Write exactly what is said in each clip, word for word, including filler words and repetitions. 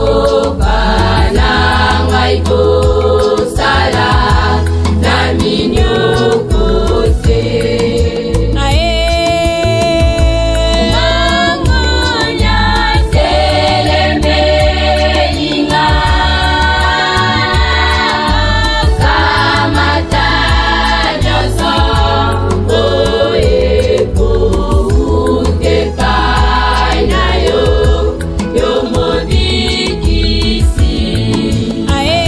Koka na ngai kosala na minyoko te. Ae. Mang'onya telemeli nga. Kamata nyonso oyo ekouta epai na yo, yo Mobikisi. Ae.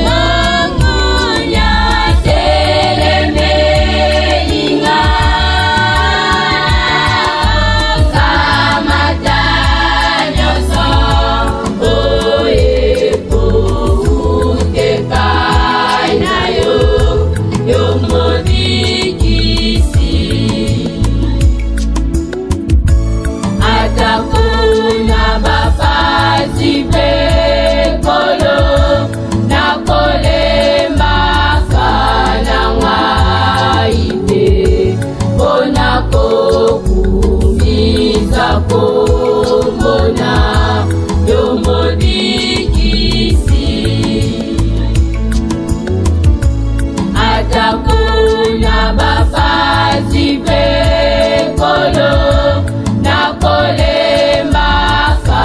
Mang'onya telemeli nga. Kamata nyonso oyo ekouta epai na yo, yo Mobikisi. Ata kuna bampasi mpe, Nkolo, nakolembaka na ngai te, mpo na kokumisa kombo na yo, Mobikisi. Ata kuna bampasi mpe, Nkolo, nakolembaka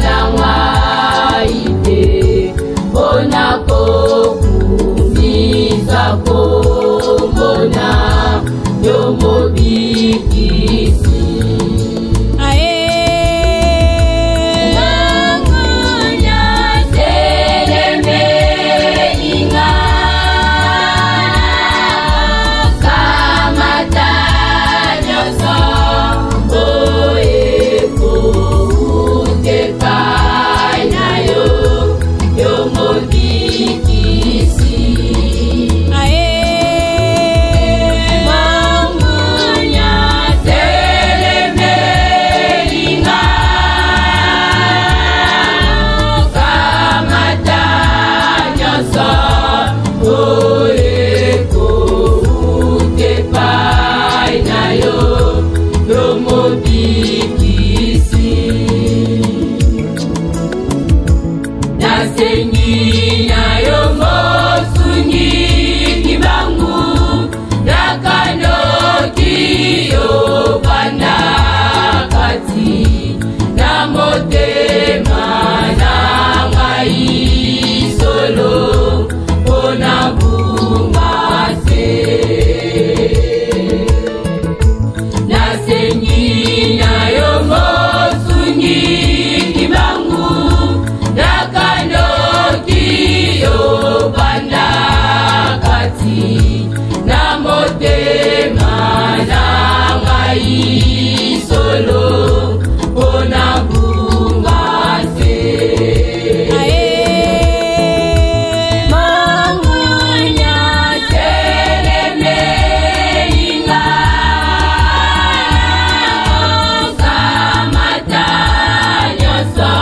na ngai te, mpo na kokumisa kombo na yo, Mobikisi. Ae. Mang'onya telemeli nga. Kamata nyonso oyo ekouta epai na yo, yo Mobikisi. Ae. Mang'onya telemeli nga. Kamata nyonso oyo ekouta epai na yo, yo Mobikisi. Nasengi na yo mosungi kimbangu, na kandoki yo vanda kati na motema na ngai solo, mpo na ngunga te. Nasengi na yo mosungi kimbangu, na kandoki yo vanda kati na motema na ngai solo, mpo na ngunga te. Ae. Mang'onya telemeli nga. Kamata nyonso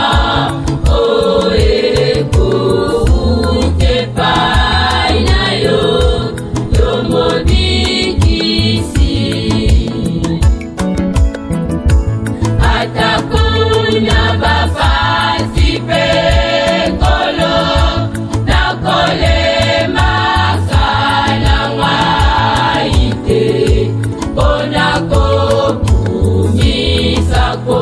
oyo ekouta epai na yo, yo Mobikisi. Ata kuna bampasi mpe, Nkolo, nakolembaka na ngai te, mpo na kokumisa ko